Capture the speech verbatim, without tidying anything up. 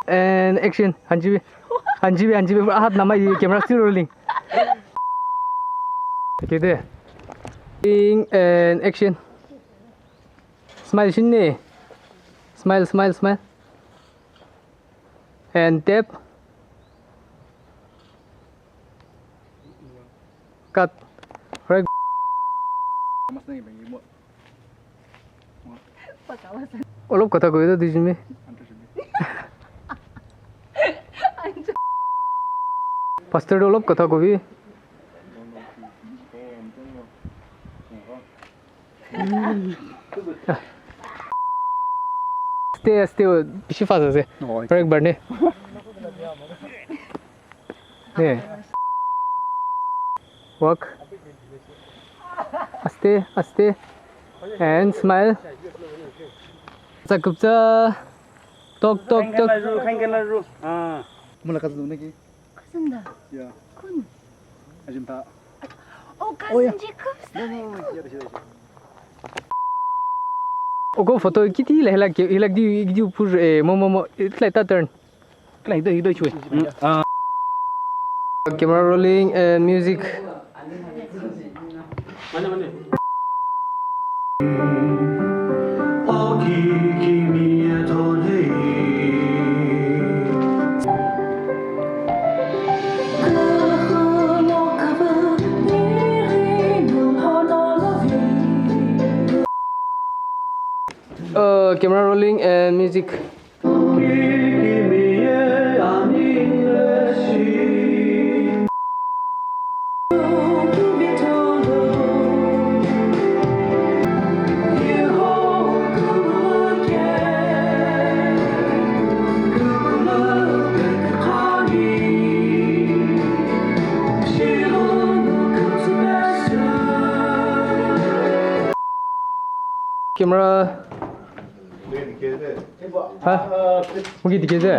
And action. Hanjibi. Hanjibi, hanjibi. Ahat nama ye camera still rolling. Okay, there. Rolling and action. Smile shinne. Smile, smile, smile. And tap. Cut. Right. Olop kotha kovi to duijun mi. Pastor to olop kotha kovi. Aste, aste, bishi fast ase. Oh, okay. Break bar ne. Ne. Walk. Aste, aste. And smile. Sa kupsa. Tok, tok, tok. Kankela ru, kankela ru. Ah. Mula kazu naki. Cousin da? Yeah. Kun? Ajinta. Oh, cousin Jacob. No, no, no, here, here, here. Oko photo kiti la hilak, hilak di, di upur, eh, mo, mo, mo, it's like that turn. Like the, the way. Mm, ah. Camera rolling and music. Uh, camera rolling and music. Camera. Ha? Mugi dikhe je?